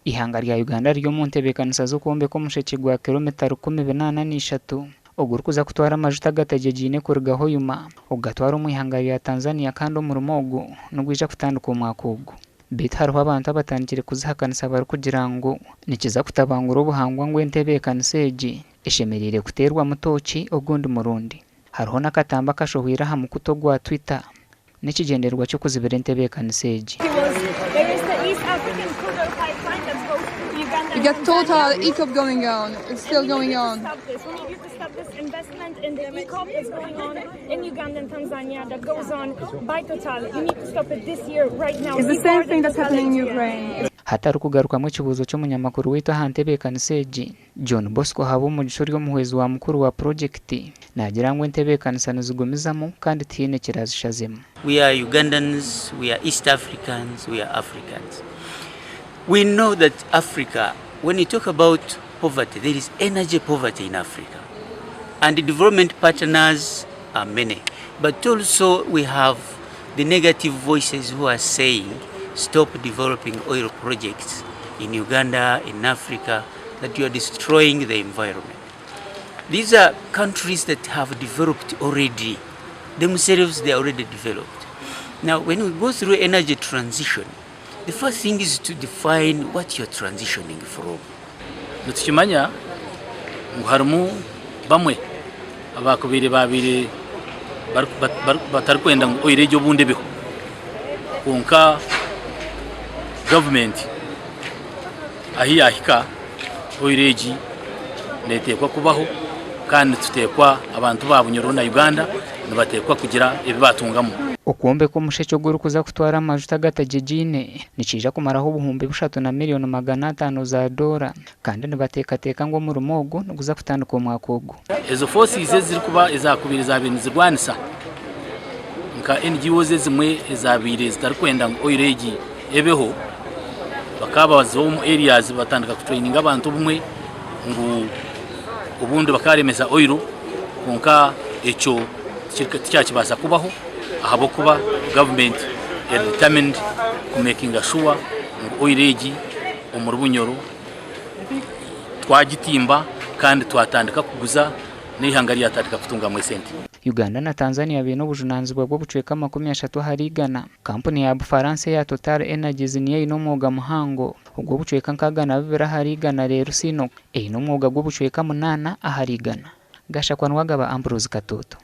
Eihanga rya Uganda riri omu ntebeekanisa z'okwombeka omushekye gwa kilomita 1083 ogurikuza kutwara amajuta agategyegyeine kuruga Hoima okugatwara omu ihanga rya Tanzania kandi omurimo ogu nigwija kutandika omwaka ogu. Beitu hariho abantu abatandikire kuzihakanisa barikugira ngu nikiza kutabangura obuhangwa ngu entebeekanisa egi eshemereire kuteerwamu tooki ogundi murundi. Hariho n'akatambi akashohweire aha mukutu ogwa Twitter n'ekigyendererwa ky'okuzibira entebeekanisa egi. You got total EACOP going on. It's still going on. It's the same thing that's happening in Ukraine. Hatarikugarukamu ekibuuzo ky'omunyamakuru waitu aha ntebeekanisa egi, John Bosco Habumugisha ori omuhwezi wa mukuru wa purogyekiti naagira ngu entebeekanisa nizigumizamu kandi tihaine kirazishazemu. We are Ugandans, we are East Africans, we are Africans. We know that Africa, when you talk about poverty, there is energy poverty in Africa. And the development partners are many. But also we have the negative voices who are saying stop developing oil projects in Uganda, in Africa, that you are destroying the environment. These are countries that have developed already. Themselves, they are already developed. Now, when we go through energy transition, the first thing is to define what you're transitioning from. Nitukimanya ngu harimu bamwe abakubaire babaire batarikwenda ngu oil egyo obundi ebeho kwonka gavumenti ahi yahika oil egi neteekwa kubaho kandi nituteekwa abantu ba Bunyoro na Uganda nibateekwa kugira ebi batungamu. Okwombeka omushekye ogurikuza kutwara amajuta agategyegyeine nikiija kumaraho 3500 za doora kandi nibateekateeka ngu omurimo ogu niguza kutandika omwaka ogu. Ezo forces ezirikuba ezakubaire zabaire nizirwanisa nka NGOs ezimwe ezabaire zitarikwenda ngu oil egi ebeho bakaba baza omu areas batandika kutraininga abantu obumwe ngu obundi bakaremesa oil kwonka ekyo tikyakibaasa kubaho ahabw'okuba gavumenti eri determined kumekinga sure ngu oil egi omuri Bunyoro twagitimba kandi twatandika kuguza n'eihanga ryatandika kutungamu esente. Uganda na Tanzania baine obujunaanizibwa bw'obucweka 30 ahari igana. Kampuni ya Bufaransa eya Total Energies niyo eine omwoga muhango ogw'obucweka 62 ahari igana reero Sinopec eine omwoga gw'obucweka 8 ahari igana. Gashakwa Nuwagaba Ambrose Katoto.